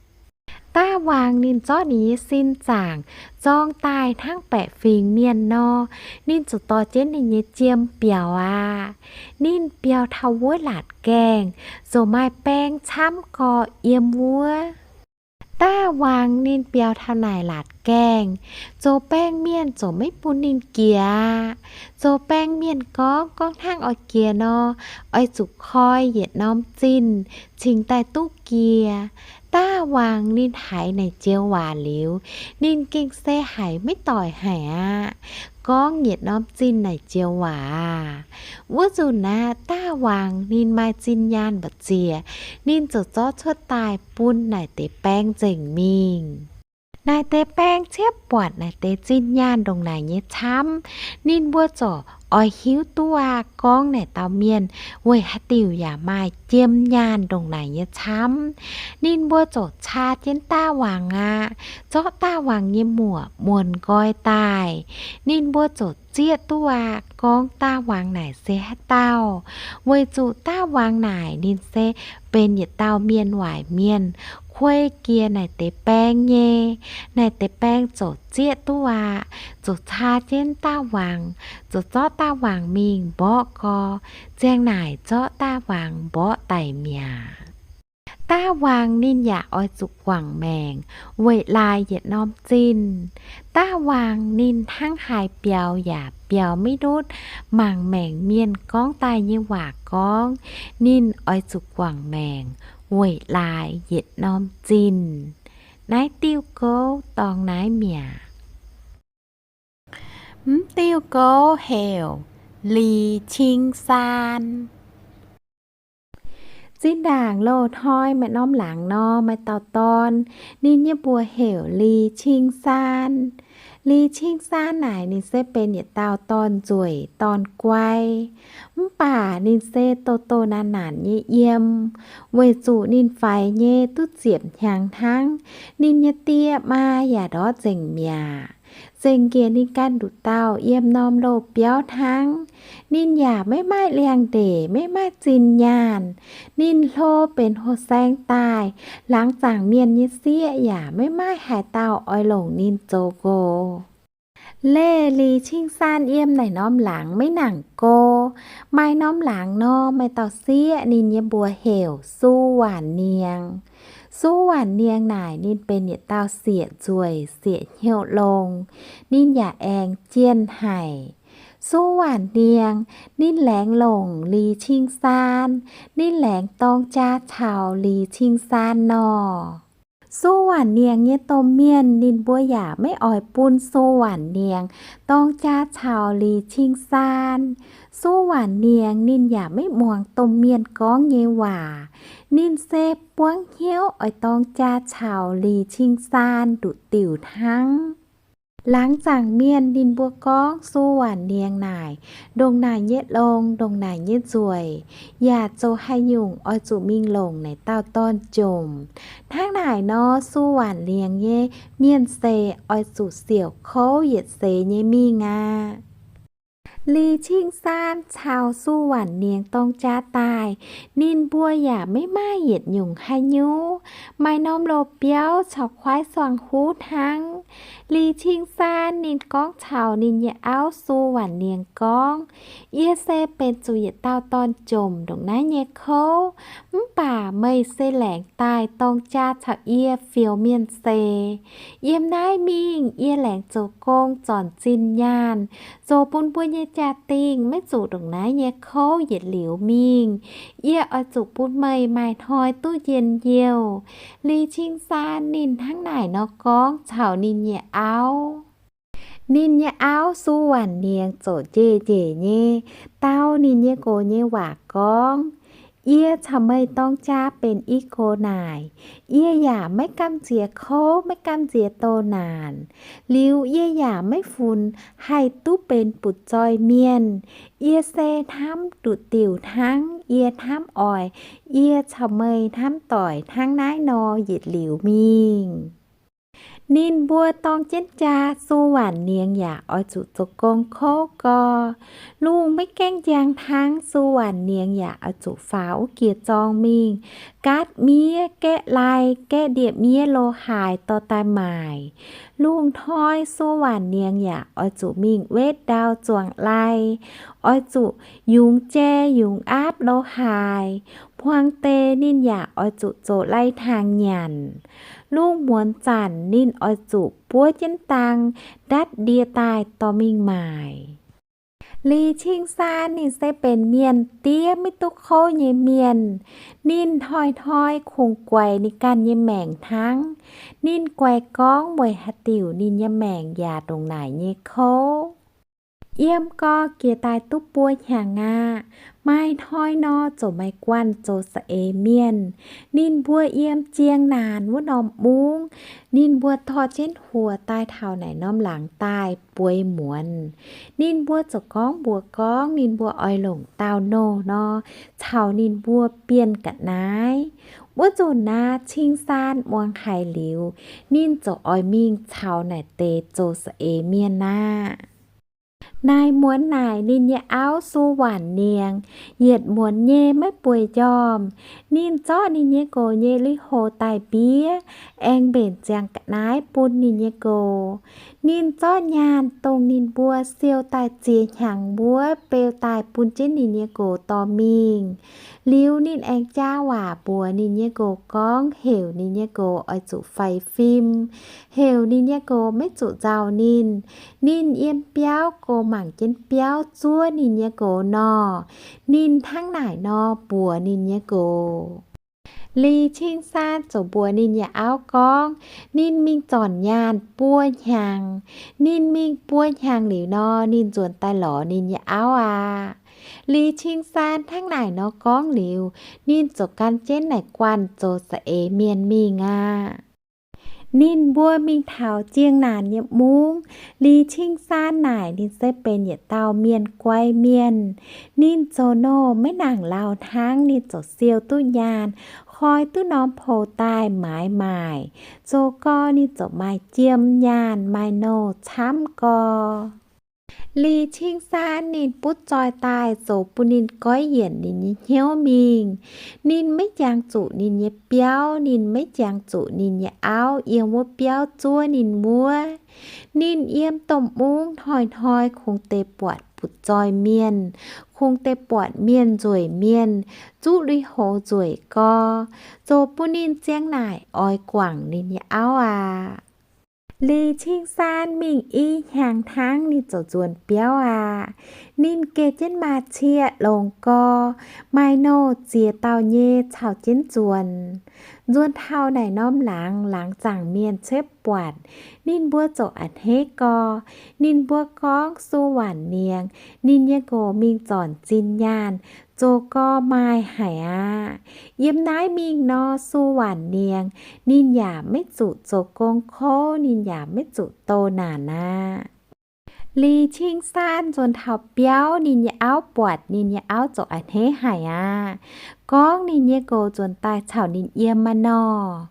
Daav wangc ninh zorqv ninh nyei sin zaangc zorng daaih hnangv baeqc fingx mienh nor, ninh ziouc dorh jienv ninh nyei jiem biaux aqv. Ninh biaux taux wuov laatc gaengh, ziouc maaih baeng camv gau yiem wuov. Daav wangc ninh biaux taux naaic laatc gaengh, zoux baeng mienh ziouc maiv bun ninh jiex aqv. Zoux baeng mienh gorngv, gorngv hnangv oix jiex nor, oix zuqc koi yietc norm zinh cingx daaih duqv jiex. Daav wangc ninh haiz naaic joux waac liuz, ninh gengh se haiz maiv doic haic aqv. Gorngv yietc norm zinh naaic joux waac aqv. Wuov nzunc naaiv daav wangc ninh maaih zinh nyaanh mbu'ziex, ninh ziouc zorqv cuotv daaih bun naaic deix baeng nzengc mingh. Naaic deix baeng ciepv buatc naaic deix zinh nyaanh ndongc naaic nyei camv, ninh mbuo ziouc oix hiuv duqv aqv gorngv naaic dauh mienh weic haaix diuc yaac maaih jiem nyaanh ndongc naaic nyei camv. Ninh mbuo ziouc caa jienv daav wangc aqv, zorqv daav wangc nyei muoc muonc nqoi daaih. Ninh mbuo ziouc zieqv duqv aqv gorngv daav wangc naaic se haaix dauh, weic zuqc daav wangc naaic ninh se benx yietc dauh mienh waaic mienh, kuei jiex naaic deix baeng nyei. Naaic deix baeng ziouc zieqv duqv aqv, ziouc caa jienv daav wangc, ziouc zorqv daav wangc mingh mborqv gau, ziang naaic zorqv daav wangc mborqv daic mi'aqv. Daav wangc ninh yaac oix zuqc guangc maengc weic laaix yietc norm zinh. Daav wangc ninh hnangv haaix biaux yaac biaux maiv ndutv mangc maengc mienh gorngv daaih nyei waac gorngv. Ninh oix zuqc guangc maengc weic laaix yietc norm zinh. Naaiv diuh gouv dorngx naaiv mi'aqv. Mv diuh gouv heuc Li Cing Saan. Zinh ndaangc loz-hnoi maaih norm laangz nor, maaih dauh dorn, ninh nyei mbuox heuc Li Cing Saan. Li Cing Saan naaic ninh se benx yietc dauh dorn-nzueic dorn-guai. Mv baac ninh se doh doh naanc naanc nyei yiem, weic zuqc ninh faix nyei duqv ziepc hnyangx hnangv. Ninh nyei die maa yaac ndortv nzengc mi'aqv. Zengc njiec ninh ganh nduqc dauh yiem norm loh biauv hnangv. Ninh yaac maiv maaih liangx-ndeic, maiv maaih zinh nyaanh. Ninh hlo benx hlo saeng daaih, laangz zaangc mienh nyei sieqv yaac maiv maaih haaix dauh oix longc ninh zoux nqox. Leih Li Cing Saan yiem naaic norm laangz maiv nangc go. Maaih norm laangz nor, maaih dauh sieqv, ninh nyei mbuox heuc Su Waanc Niangx. Su Waanc Niangx naaic ninh benx yietc dauh sieqv nzueic sieqv hnyouv longx. Ninh yaac aengx jienh haic. Su Waanc Niangx ninh laengz longc Li Cing Saan. Ninh laengz dorng jaa caux Li Cing Saan nor. Su Waanc Niangx nyei domh mienh ninh mbuo yaac maiv oix bun Su Waanc Niangx dorng jaa caux Li Cing Saan. Su Waanc Niangx ninh yaac maiv muangx domh mienh gorngv nyei waac. Ninh se buangv hnyouv oix dorng jaa caux Li Cing Saan nduqc diuc hnangv. Laangz zaangc mienh ninh mbuo gorngv Su Waanc Niangx naaic ndongc naaic nyei longx, ndongc naaic nyei nzueic, yaac zoux haaix nyungc oix zuqc mingh longc naaic dauh dorn-jomc. Hnangv naaic nor, Su Waanc Niangx nyei mienh seix oix zuqc siouc kouv yietc seix nyei mingh aqv. Li Cing Saan caux Su Waanc Niangx dorng jaa daaih, ninh mbuo yaac maiv maaih yietc nyungc haaix nyungc. Maaih norm loh biauv caux kuaaiv suangx huv hnangv. Li Cing Saan ninh gorngv caux ninh nyei auv Su Waanc Niangx gorngv, yie se benx zuqc yietc dauh dorn-jomc ndongc naaiv nyei kouv, mv baac meih se laengz daaih dorng jaa caux yie fioux mienh seix. Yiem naaiv mingh yie laengz zoux gong zornc zinh nyaanh, zoux bun mbuo nyei jaa-dingh maiv zuqc ndongc naaiv nyei kouv yietc liuz mingh. Yie oix zuqc bun meih maaih hnoi duqv njien-youh. Li Cing Saan ninh hnangv naaic nor gorngv caux ninh nyei auv. Ninh nyei auv Su Waanc Niangx zoqc njiec njiec nyei dau ninh nyei nqox nyei waac gorngv, yie caux meih dorng jaa benx i gox naaic, yie yaac maiv gamh nziex kouv, maiv gamh nziex doh naanc. Liuz yie yaac maiv funx haih duqv benx butv-zoih mienh. Yie se hnamv nduqc diuc hnangv, yie hnamv oix yie caux meih hnamv doic hnangv naaiv nor yietc liuz mingh. Ninh mbuo dorng jienv jaa, Su Waanc Niangx yaac oix zuqc zoux gong kouv gau. Lungh maiv gaengh njang hnangv, Su Waanc Niangx yaac oix zuqc faaux wuov jiex zorng mingh gaatv miev, gaeqv lai, gaeqv ndie-miev lo haaix dorh daaih maaic. Lungh hnoi Su Waanc Niangx yaac oix zuqc mingh wetv ndau zuangx lai, oix zuqc yungz jai yungz aapv lo haaix. Hmuangx deix ninh yaac oix zuqc zoux lai-hnaangx nyanc. Lungh muonz zanc ninh oix zuqc buov jienv dang ndatv ndie daaih dorh mingh maaic. Li Cing Saan ninh se benx mienh diev maiv duqv kouv nyei mienh. Ninh hnoi-hnoi kungx guaix ninh ganh nyei maengc hnangv. Ninh guaix gorngv weic haaix diuc ninh nyei maengc yaac ndongc naaic nyei kouv. Yiem gau jiex daaih duqv buo hnyangx aqv. Maaih hnoi nor, ziouc maaih guanh zoux za'eix mienh. Ninh mbuo yiem ziang naanc wuov norm mungv, ninh mbuo dorh jienv huoc daaih taux naaic norm laangz daaih bueix muonz. Ninh mbuo ziouc gorngv mbuox gorngv ninh mbuo oix longc dauh nouh nor, caux ninh mbuo bienh ga'naaiv. Wuov nzunc naaiv Cing Saan muangx haiz liuz, ninh ziouc oix mingh caux naaic deix zoux za'eix mienh aqv. Naaic muonz naaic ninh nyei auv Su Waanc Niengx yietc muonz nyei maiv bueix njormh. Ninh zorqv ninh nyei nqox nyei lui-houx daaih mbiev, aengx mbenc ziangx ga'naaiv bun ninh nyei nqox. Ninh zorqv nyaanh dongh ninh mbuo siou daaih ziex hnyangx wuov beu daaih bun jienv ninh nyei nqox dorh mingh. Liuz ninh aengx jaa waac mbuox ninh nyei nqox gorngv heuc ninh nyei nqox oix zuqc faix fim, heuc ninh nyei nqox maiv zuqc nzauh ninh. Ninh yiem biauv go mangc jienv biauv zuov ninh nyei nqox nor. Ninh hnangv naaic nor mbuox ninh nyei nqox. Li Cing Saan ziouc mbuox ninh nyei auv gorngv, ninh mingh zornc nyaanh buo hnyangx. Ninh mingh buo hnyangx liuz nor, ninh nzuonx daaih lorz ninh nyei auv aqv. Li Cing Saan hnangv naaic nor gorngv liuz, ninh ziouc gan jienv naaic guanh zoux za'eix mienh mingh aqv. Ninh mbuo mingh taux zieng naanc nyei mungv, Li Cing Saan naaic ninh se benx yietc dauh mienh guai mienh. Ninh zoux nouh maiv nangc lauh hnangv, ninh ziouc siou duqv nyaanh, koi duqv norm pou daaih maaiz maaic, zoux gau ninh ziouc maaih jiem nyaanh maaih nouh camv gau. Li Cing Saan ninh butv zoih daaih zoux bun ninh goiv yienc ninh nyei hnyouv mingh. Ninh maiv jangx zuqc ninh nyei biauv, ninh maiv jangx zuqc ninh nyei auv yiem wuov biauv zuov ninh wuov. Ninh yiem domh mungv hnoi-hnoi kungx deix buatc butv zoih mienh, kungx deix buatc mienh nzueic mienh, zuqv lui-houx nzueic gau, zoux bun ninh ziang naaic oix guangc ninh nyei auv aqv. Li Cing Saan mingh i hnyangx hnangv ninh ziouc nzuonx biauv aqv. Ninh geh jienv maa-cie longx gau, maaih nouh ziex dauh nyei caux jienv nzuonx. Nzuonx taux naaic norm laangz, laangz zaangc mienh cuotv buatc, ninh mbuo ziouc a'hneiv gau. Ninh mbuo gorngv Su Waanc Niengx ninh nyei nqox mingh zornc zinh nyaanh, zoux gau maaih haic aqv. Yiem naaiv mingh nor, Su Waanc Niengx ninh yaac maiv zuqc zoux gong kouv, ninh yaac maiv zuqc doh naanc aqv. Li Cing Saan nzuonx taux biauv, ninh nyei auv buatc, ninh nyei auv ziouc a'hneiv haic aqv. Gorngv ninh nyei nqox nzuonx daaih caux ninh yiem aqv nor.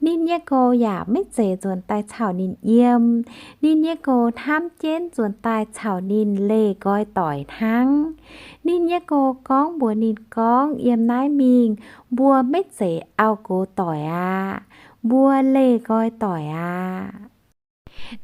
Ninh nyei nqox yaac maiv zeiz nzuonx daaih caux ninh yiem. Ninh nyei nqox hnamv jienv nzuonx daaih caux ninh leih nqoi doic hnangv. Ninh nyei nqox gorngv mbuox ninh gorngv, yiem naaiv mingh mbuo maiv zeiz auv-nqox doic aqv. Mbuo leih nqoi doic aqv.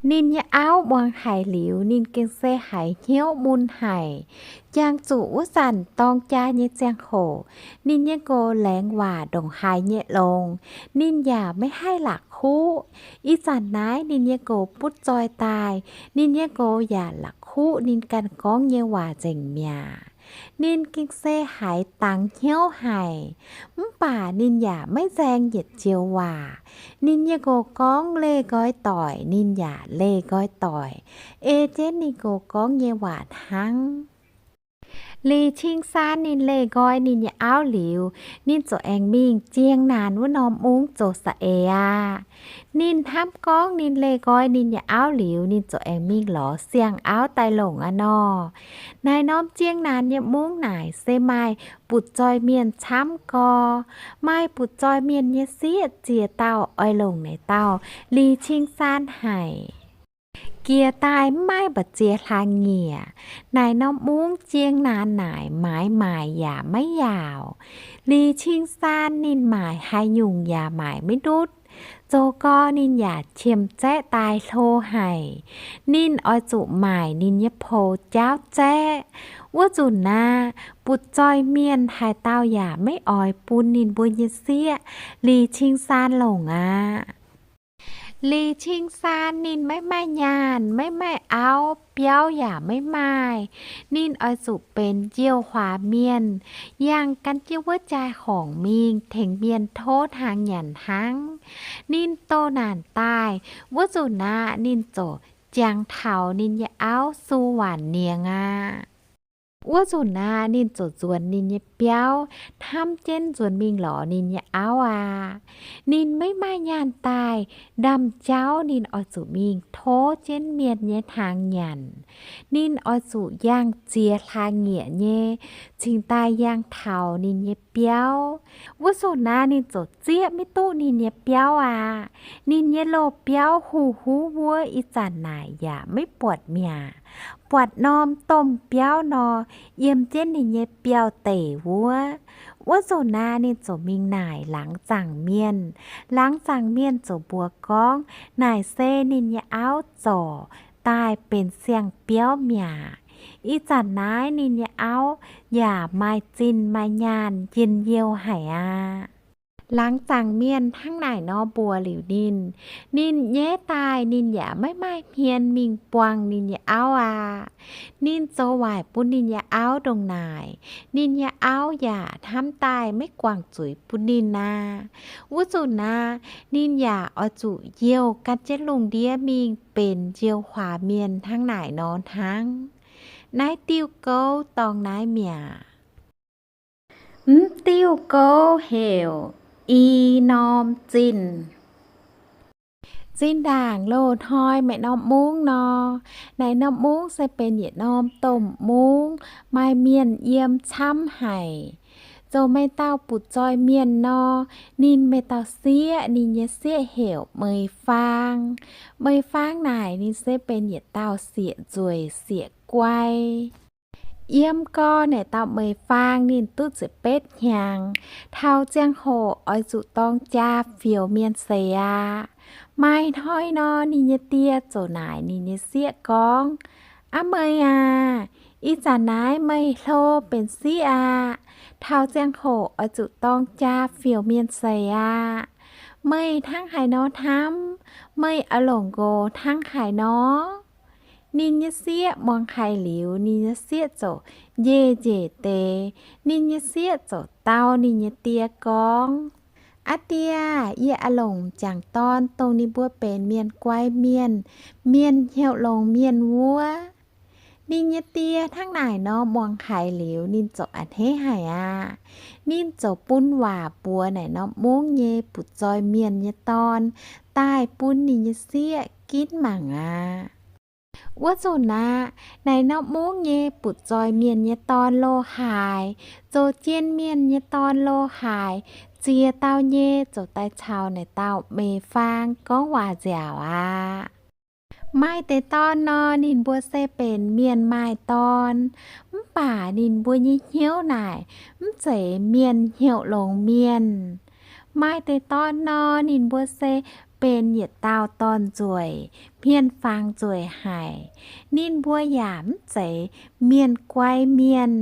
Ninh nyei auv muangx haiz liuz, ninh gengh se haiz hnyouv mun haic. Jangx zuqc wuov zanc dorng jaa nyei ziangh hoc, ninh nyei nqox laengz waac ndongc haaix nyei longx, ninh yaac maiv haih la'kuqv. Ih zanc naaiv ninh nyei nqox butv zoih daaih, ninh nyei nqox yaac la'kuqv ninh ganh gorngv nyei waac nzengc mi'aqv. Ninh gengh se haiz dangx hnyouv haic, mv baac ninh yaac maiv nzaeng yietc joux waac. Ninh nyei nqox gorngv leih nqoi doic, ninh yaac leih nqoi doic, ei jienv ninh nqox gorngv nyei waac hnangv. Li Cing Saan ninh leih nqoi ninh nyei auv liuz, ninh ziouc aengx mingh zieng naanc wuov norm mungv zoux za'eix aqv. Ninh hnamv gorngv ninh leih nqoi ninh nyei auv liuz, ninh ziouc aengx mingh lorz siang-auv daaih longc aqv nor. Naaiv norm zieng naanc nyei mungv naaic se maaih butv-zoih mienh camv gau. Maaih butv-zoih mienh nyei sieqv ziex dauh oix longc naaiv dauh Li Cing Saan haic. Jiex daaih mv maaih mbu'ziex hlaax-nyiec. Naaiv norm mungv zieng naanc naaic maaiz maaic yaac maiv yaauc. Li Cing Saan ninh maaic haaix nyungc yaac maaic maiv ndutv. Zoux gau ninh yaac qiemx zaeqv daaih hlo haic. Ninh oix zuqc maaic ninh nyei pou jaauv zaeqv. Wuov nzunc aqv, butv-zoih mienh haaix dauh yaac maiv oix bun ninh mbuo nyei sieqv Li Cing Saan longc aqv. Li Cing Saan ninh maiv maaih nyaanh, maiv maaih auv, biauv yaac maiv maaih. Ninh oix zuqc benx njiouv huaax mienh, yangh gan jienv wuov jai-horngc mingh tengx mienh tov hnaangx nyanc hnangv. Ninh doh naanc daaih, wuov nzunc aqv ninh ziouc jangx taux ninh nyei auv Su Waanc Niengx aqv. Wuov nzunc aqv ninh ziouc nzuonx ninh nyei biauv, hnamv jienv nzuonx mingh lorz ninh nyei auv aqv. Ninh maiv maaih nyaanh daaih, ndaamv-jauv ninh oix zuqc mingh tov jienv mienh nyei hnaangx nyanc. Ninh oix zuqc yangh ziex hlaax-nyiec nyei cingx daaih yangh taux ninh nyei biauv. Wuov nzunc aqv ninh ziouc zieqv maiv duqv ninh nyei biauv aqv. Ninh nyei loz-biauv huv-huv wuov ih zanc naaic yaac maiv buatc mi'aqv. Buatc norm domh biauv nor, yiem jienv ninh nyei biauv-deic wuov. Wuov nzunc naaiv ninh ziouc mingh naaic laangz zaangc mienh. Laangz zaangc mienh ziouc mbuox gorngv naaic se ninh nyei auv zorc daaih benx siang-biauv mi'aqv. Ih zanc naaiv ninh nyei auv yaac maaih zinh maaih nyaanh njien-youh haic aqv. Laangz zaangc mienh hnangv naaic nor mbuox liuz ninh, ninh nyeiv daaih ninh yaac maiv maaih hmien mingh buangh ninh nyei auv aqv. Ninh zoux waaic bun ninh nyei auv ndongc naaic, ninh nyei auv yaac hnamv daaih maiv guangc zuiz bun ninh aqv. Wuov nzunc naaiv ninh yaac oix zuqc youh gan jienv lungh ndiev mingh benx njoux huaax mienh hnangv naaic nor hnangv. Naaiv diuh gouv dorngx naaiv mi'aqv. Mv diuh gouv heuc I Norm Zinh. Zinh ndaangc loz-hnoi maaih norm mungv nor, naaic norm mungv se benx yietc norm domh mungv, maaih mienh yiem camv haic. Zoux maaih dauh butv-zoih mienh nor, ninh maaih dauh sieqv, ninh nyei sieqv heuc Meih Faang. Meih Faang naaic ninh se benx yietc dauh sieqv-nzueic sieqv-guai. Yiem gorx naaic dauh Meih Faang ninh duqv ziepc betv hnyangx, taux ziangh hoc oix zuqc dorng jaa fioux mienh seix aqv. Maaih hnoi nor, ninh nyei die ziouc naaic ninh nyei sieqv gorngv, Aav meih aac, ih zanc naaiv meih hlo benx sieqv aqv. Taux ziangh hoc oix zuqc dorng jaa fioux mienh seix aqv. Meih hnangv haaix nor hnamv? Meih oix longc nqox hnangv haaix nor? Ninh nyei sieqv muangx haiz liuz, ninh nyei sieqv ziouc njiec njiec deix. Ninh nyei sieqv ziouc dau ninh nyei die gorngv, Aa die, yie oix longc m'jangc dorn, dongh ninh mbuo benx mienh guai mienh, mienh hnyouv longx mienh wuov. Ninh nyei die hnangv naaic nor muangx haiz liuz, ninh ziouc a'hneiv haic aqv. Ninh ziouc bun waac mbuox naaic norm mungv nyei butv-zoih mienh nyei dorn daaih bun ninh nyei sieqv ginv mangc aqv. Wuov nzunc aqv, naaic norm mungv nyei butv-zoih mienh nyei dorn lo haaix, zoux jien mienh nyei dorn lo haaix, ziex dauh nyei ziouc daaih caux naaic dauh Meih Faang gorngv waac nziaauc aqv. Maaih deix dorn nor, ninh mbuo se benx mienh maaih dorn, mv baac ninh mbuo nyei hnyouv naaic mv zeiz mienh hnyouv longx mienh. Maaih deix dorn nor, ninh mbuo se benx yietc dauh dorn-nzueic, hmien fangx nzueic haic. Ninh mbuo yaac mv zeiz mienh guai mienh.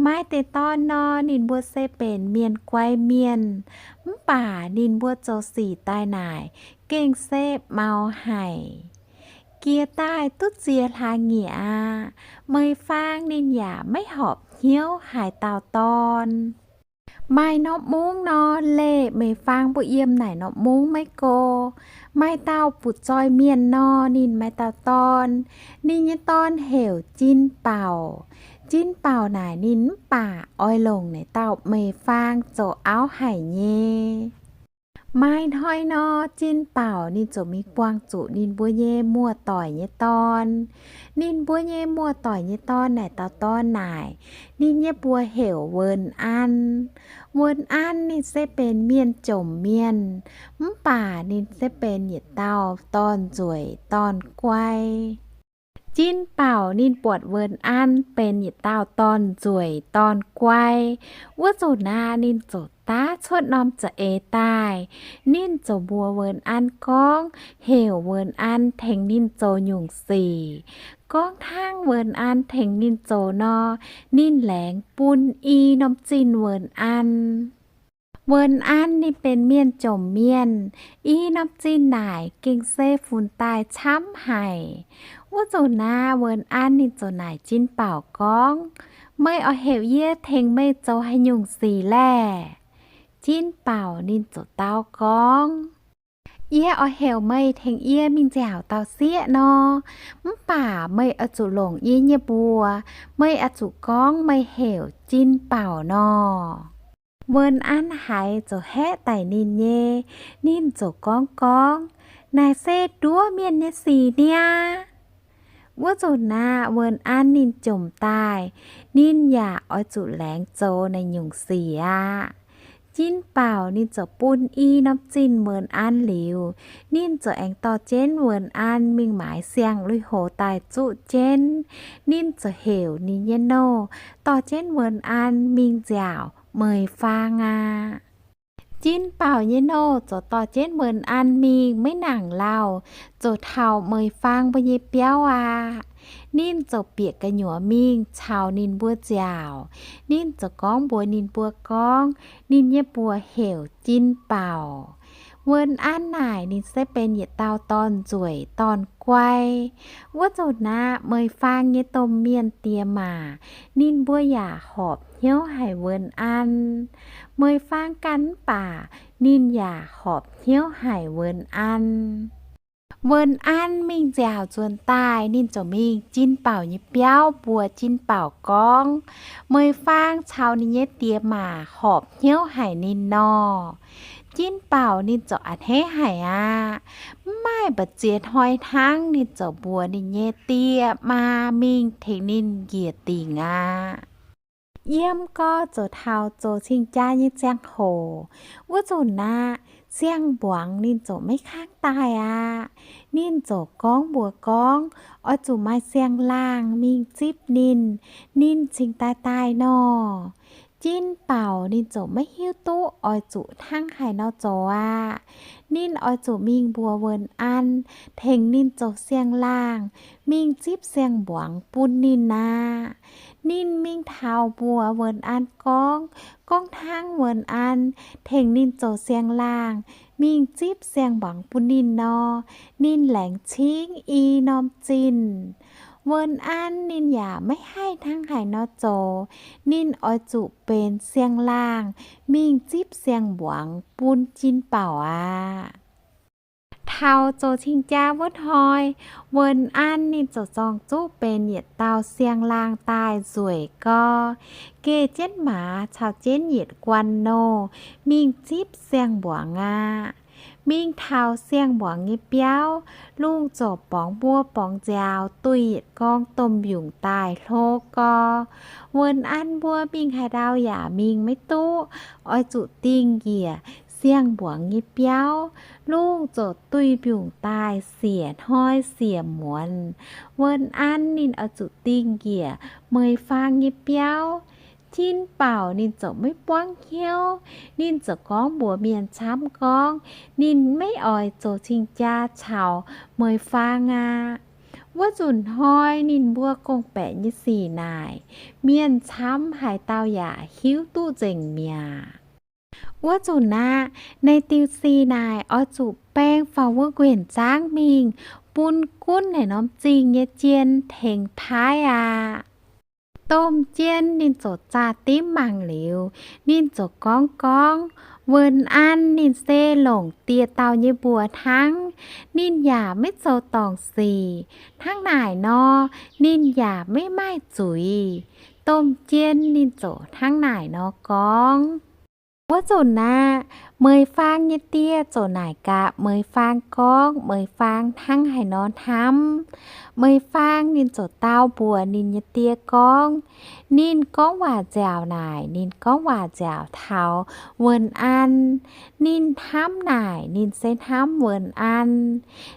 Maaih deix dorn nor, ninh mbuo se benx mienh guai mienh, mv baac ninh mbuo zoux sic daaih naaic gengh se maux haic. Jiex daaih duqv ziex hlaax nyieqc aqv, Meih Faang ninh yaac maiv horpc hnyouv haaix dauh dorn. Maaih norm mungv nor, leih Meih Faang mbuo yiem naaic norm mungv maiv go. Maaih dauh butv-zoih mienh nor, ninh maaih dauh dorn. Ninh nyei dorn heuc Jin Baauc. Jin Baauc naaic ninh mv baac oix longc naaic dauh Meih Faang zoux auv haic nyei. Maaih hnoi nor, Jin Baauc ninh ziouc mingh buangh zuqc ninh mbuo nyei muoz-doic nyei dorn. Ninh mbuo nyei muoz-doic nyei dorn naaic dauh dorn naaic, ninh nyei mbuox heuc Wen An. Wen An ninh se benx mienh jomc mienh, mv baac ninh se benx yietc dauh dorn-nzueic dorn-guai. Jin Baauc ninh buatc Wen An benx yietc dauh dorn-nzueic dorn-guai. Wuov nzunc naaiv ninh ziouc daav cuotv norm za'eix daaih. Ninh ziouc mbuox Wen An gorngv heuc Wen An tengx ninh zoux nyungc sic. Gorngv hnangv Wen An tengx ninh zoux nor, ninh laengz bun i norm zinh Wen An. Wen An ninh benx mienh jomc mienh, i norm zinh naaic gengh se funx daaih camv haic. Wuov nzunc naaiv Wen An ninh ziouc naaic Jin Baauc gorngv, Meih oix heuc yie tengx meih zoux haaix nyungc sic laeh? Jin Baauc ninh ziouc dau gorngv, Yie oix heuc meih tengx yie mingh nziaauc dauh sieqv nor, mv baac meih oix zuqc longc yie nyei mbuox. Meih oix zuqc gorngv meih heuc Jin Baauc nor. Wen An haiz ziouc haeqv daic ninh nyei. Ninh ziouc gorngv gorngv, Naaic se nduov mienh nyei sic niaa. Wuov nzunc naaiv Wen An ninh jomc daaih, ninh yaac oix zuqc laengz zoux naaiv nyungc sic aqv. Jinv Baauc ninh ziouc bun i norm zinh Wuonh An liuz, ninh ziouc aengx dorh jienv Wuonh An mingh maaiz siang-lui-houx daaih zuqv jienv. Ninh ziouc heuc ninh nyei nouh dorh jienv Wuonh An mingh nziaauc Meih Faang aqv. Jinv Baauc nyei nouh ziouc dorh jienv Wuonh An mingh maiv nangc lauh, ziouc taux Meih Faang mbuo nyei biauv aqv. Ninh ziouc bieqc gu'nyuoz mingh caux ninh mbuo nziaauc. Ninh ziouc gorngv mbuox ninh mbuo gorngv, ninh nyei mbuox heuc Jinv Baauc. Wuonh An naaic ninh se benx yietc dauh dorn-nzueic dorn-guai. Wuov nzunc aqv, Meih Faang nyei domh mienh diex maac ninh mbuo yaac horpc hnyouv haic Wuonh An. Meih Faang ganh mv baac ninh yaac horpc hnyouv haic Wuonh An. Wuonh An mingh nziaauc nzuonx daaih, ninh ziouc mingh Jinv Baauc nyei biauv mbuox Jinv Baauc gorngv, Meih Faang caux ninh nyei diex maac horpc hnyouv haic ninh nor. Jinv Baauc ninh ziouc a'hneiv haic aqv. Mv maaih mbu'ziex hnoi hnangv, ninh ziouc mbuox ninh nyei die maa mingh tengx ninh njiec dingc aqv. Yiem gorx ziouc taux zoux cing-jaa nyei ziangh hoc. Wuov nzunc aqv, siang-mbuangz ninh ziouc maiv kangv daaih aqv. Ninh ziouc gorngv mbuox gorngv, oix zuqc maaih siang-laangh mingh zipv ninh, ninh cingx daaih daaih nor. Jinv Baauc ninh ziouc maiv hiuv duqv oix zuqc hnangv haaix nor zoux aqv. Ninh oix zuqc mingh mbuox Wuonh An tengx ninh zoux siang-laangh, mingh zipv siang-mbuangz bun ninh aqv. Ninh mingh taux mbuox Wuonh An gorngv, gorngv hnangv Wuonh An tengx ninh zoux siang-laangh, mingh zipv siang-mbuangz bun ninh nor, ninh laengz cingv i norm zinh. Wuonh An ninh yaac maiv haih hnangv haaix nor zoux. Ninh oix zuqc benx siang-laangh mingh zipv siang-mbuangz bun Jinv Baauc aqv. Taux zoux cing-jaa wuov hnoi, Wuonh An ninh ziouc zorng zuqv benx yietc dauh siang-laangh daaih nzueic gau, geh jienv maaz caux jienv yietc guanh nouh mingh zipv siang-mbuangz aqv. Mingh taux siang-mbuangz nyei biauv, lungh ziouc borngz mbuo borngz nziaaux duih yietc gorng domh mbiungc daaih hlo gau. Wuonh An mbuo mingh haaix ndau yaac mingh maiv duqv, oix zuqc dingh njiec siang-mbuangz nyei biauv. Lungh ziouc duih mbiungc daaih siec hnoi siec muonz. Wuonh An ninh oix zuqc dingh njiec Meih Faang nyei biauv. Jinv Baauc ninh ziouc maiv buangv hnyouv. Ninh ziouc gorngv mbuox mienh camv gorngv ninh maiv oix zoux cing-jaa caux Meih Faang aqv. Wuov nzunc hnoi ninh mbuo gorngv-baeqc nyei sic naaic, mienh camv haaix dauh yaac hiuv duqv nzengc mi'aqv. Wuov nzunc aqv, naaiv diuh sic naaic oix zuqc baeng faaux wuov nquenh zaangv mingh bun gunv naaic norm zingh nyei jien tengx paaiv aqv. Domh jien ninh ziouc zaah dimv mangc liuz, ninh ziouc gorngv gorngv, Wuonh An ninh se longc dieh dauh nyei mbuox hnangv. Ninh yaac maiv zoux dorngc sic. Hnangv naaic nor, ninh yaac maiv maaih zuiz. Domh jien ninh ziouc hnangv naaic nor gorngv. Wuov nzunc aqv, Meih Faang nyei die ziouc naaic gaax Meih Faang gorngv Meih Faang hnangv haaix nor hnamv. Meih Faang ninh ziouc dau mbuox ninh nyei die gorngv, ninh gorngv waac nziaauc naaic ninh gorngv waac nziaauc taux Wuonh An. Ninh hnamv naaic ninh se hnamv Wuonh An.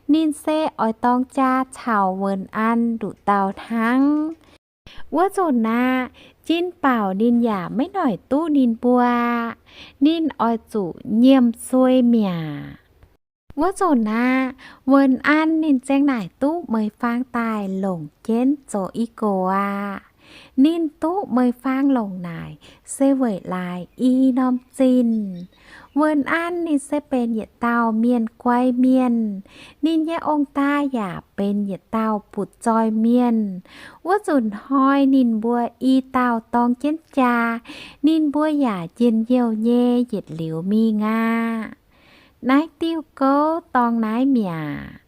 Ninh se oix dorng jaa caux Wuonh An nduqc dauh hnangv. Wuov nzunc aqv, Jin Baoc ninh yaac maiv noic duqv ninh mbuo. Ninh oix zuqc nyiemc suei mi'aqv. Wuov nzunc aqv, Wuonh An ninh ziang naaic duqv Meih Faang daaih longc jienv zoux i gox aqv. Ninh duqv Meih Faang longc naaic se weic laaix i norm zinh. Wuonh An ninh se benx yietc dauh mienh guai mienh. Ninh nyei ong-daa yaac benx yietc dauh butv-zoih mienh. Wuov nzunc hnoi ninh mbuo i dauh dorng jienv jaa, ninh mbuo yaac njien-youh nyei yietc liuz mingh aqv. Naaiv diuh gouv dorng naaiv mi'aqv.